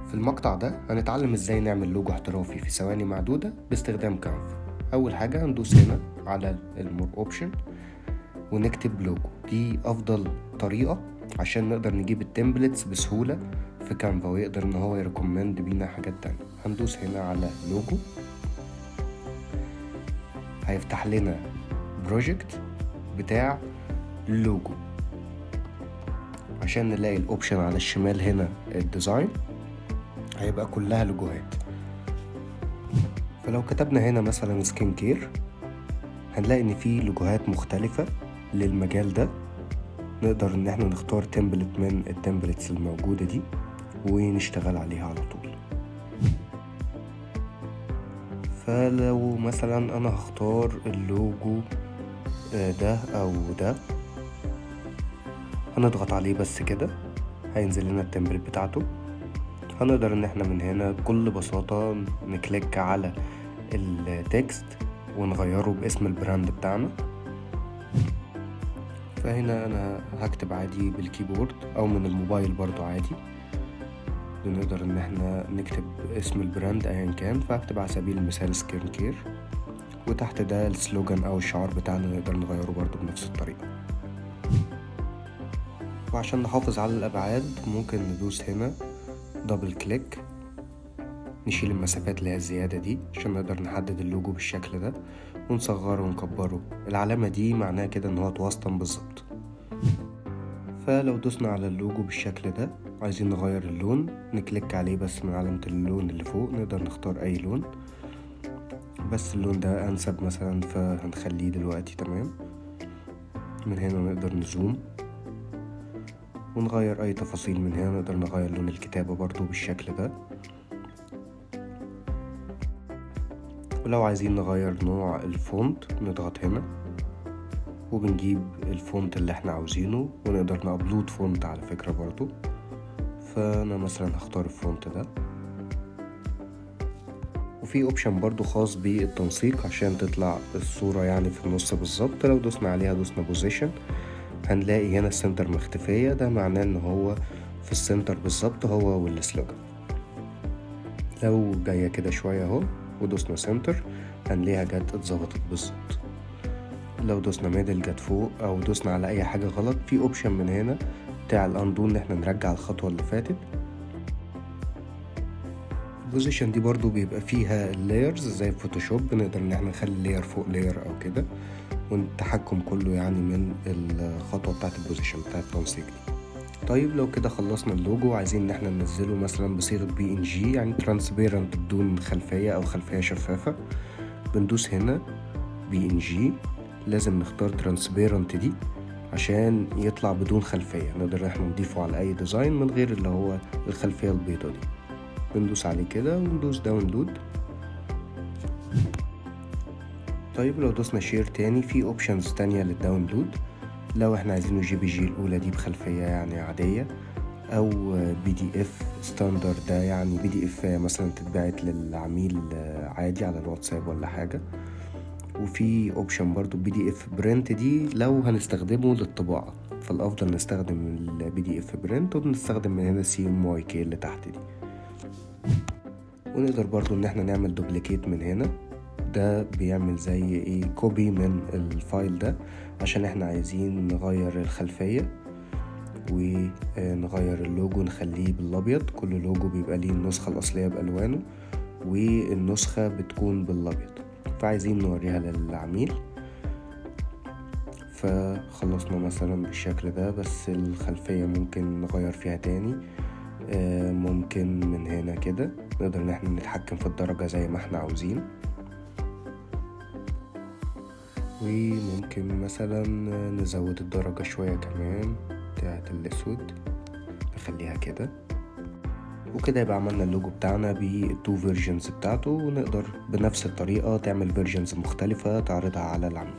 في المقطع ده هنتعلم ازاي نعمل لوجو احترافي في ثواني معدودة باستخدام Canva. اول حاجة هندوس هنا على ال more option ونكتب لوجو. دي افضل طريقة عشان نقدر نجيب ال templates بسهولة في Canva ويقدر ان هو ي recommend بينا حاجات تانية. هندوس هنا على لوجو، هيفتح لنا project بتاع اللوجو. عشان نلاقي ال option على الشمال هنا ال design هيبقى كلها لوجوهات. فلو كتبنا هنا مثلا skin care هنلاقي ان في لوجوهات مختلفة للمجال ده. نقدر ان احنا نختار template من ال templates الموجودة دي ونشتغل عليها على طول. فلو مثلا انا هختار اللوجو ده او ده، هنضغط عليه بس كده هينزل لنا ال template بتاعته. هنقدر ان احنا من هنا بكل بساطة ن click على ال text ونغيره باسم ال brand بتاعنا. فهنا انا هكتب عادي بال keyboard او من الموبايل برضو عادي، بنقدر ان احنا نكتب اسم ال brand ايا كان. فهكتب على سبيل المثال skin care، وتحت ده ال slogan او الشعار بتاعنا نقدر نغيره برضو بنفس الطريقة. وعشان نحافظ على الابعاد ممكن ندوس هنا double click نشيل المسافات اللي هي الزيادة دي عشان نقدر نحدد اللوجو بالشكل ده ونصغره ونكبره. العلامة دي معناها كده ان هو اتوسطن بالظبط. فلو دوسنا على اللوجو بالشكل ده عايزين نغير اللون، ن click عليه بس من علامة اللون اللي فوق نقدر نختار اي لون، بس اللون ده انسب مثلا فهنخليه دلوقتي. تمام، من هنا نقدر ن zoom ونغير اي تفاصيل. من هنا نقدر نغير لون الكتابة برضو بالشكل ده. ولو عايزين نغير نوع ال font نضغط هنا وبنجيب ال font اللي احنا عاوزينه، ونقدر ن upload font على فكرة برضو. فانا مثلا هختار ال font ده. وفي option برضو خاص بالتنسيق عشان تطلع الصورة في النص بالظبط. لو دوسنا عليها، دوسنا position، هنلاقي هنا ال center مختفية، ده معناه ان هو في ال center بالظبط هو وال slogan. لو جاية كده شوية اهو ودوسنا center هنلاقيها جت اتظبطت بالظبط. لو دوسنا middle جت فوق، او دوسنا على اي حاجة غلط في option من هنا بتاع ال undo ان احنا نرجع الخطوة اللي فاتت. ال position دي برضو بيبقى فيها ال layers زي Photoshop، بنقدر ان احنا نخلي layer فوق layer او كده، والتحكم كله من الخطوة بتاعت ال position بتاعت التنسيق دي. طيب لو كده خلصنا اللوجو، عايزين ان احنا ننزله مثلا بصيغة PNG يعني transparent بدون خلفية او خلفية شفافة. بندوس هنا PNG، لازم نختار transparent دي عشان يطلع بدون خلفية، نقدر ان احنا نضيفه على اي design من غير اللي هو الخلفية البيضة دي. بندوس عليه كده وندوس download. طيب لو دوسنا share تاني في options تانية لل download، لو احنا عايزينه JPG الاولى دي بخلفية عادية، او PDF standard، ده يعني PDF مثلا تتبعت للعميل عادي على الواتساب ولا حاجة. وفي option برضو PDF print، دي لو هنستخدمه للطباعة فالافضل نستخدم ال PDF print، وبنستخدم من هنا CMYK اللي تحت دي. ونقدر برضو ان احنا نعمل duplicate من هنا، ده بيعمل زي ايه copy من ال file ده عشان احنا عايزين نغير الخلفية ونغير اللوجو نخليه بالابيض. كل لوجو بيبقى ليه النسخة الاصلية بالوانه والنسخة بتكون بالابيض، فعايزين نوريها للعميل. فخلصنا مثلا بالشكل ده، بس الخلفية ممكن نغير فيها تاني. ممكن من هنا كده نقدر ان احنا نتحكم في الدرجة زي ما احنا عاوزين. وممكن مثلا نزود الدرجة شوية كمان بتاعة الأسود نخليها كده. وكده يبقى عملنا اللوجو بتاعنا بال two versions بتاعته، ونقدر بنفس الطريقة تعمل versions مختلفة تعرضها على العميل.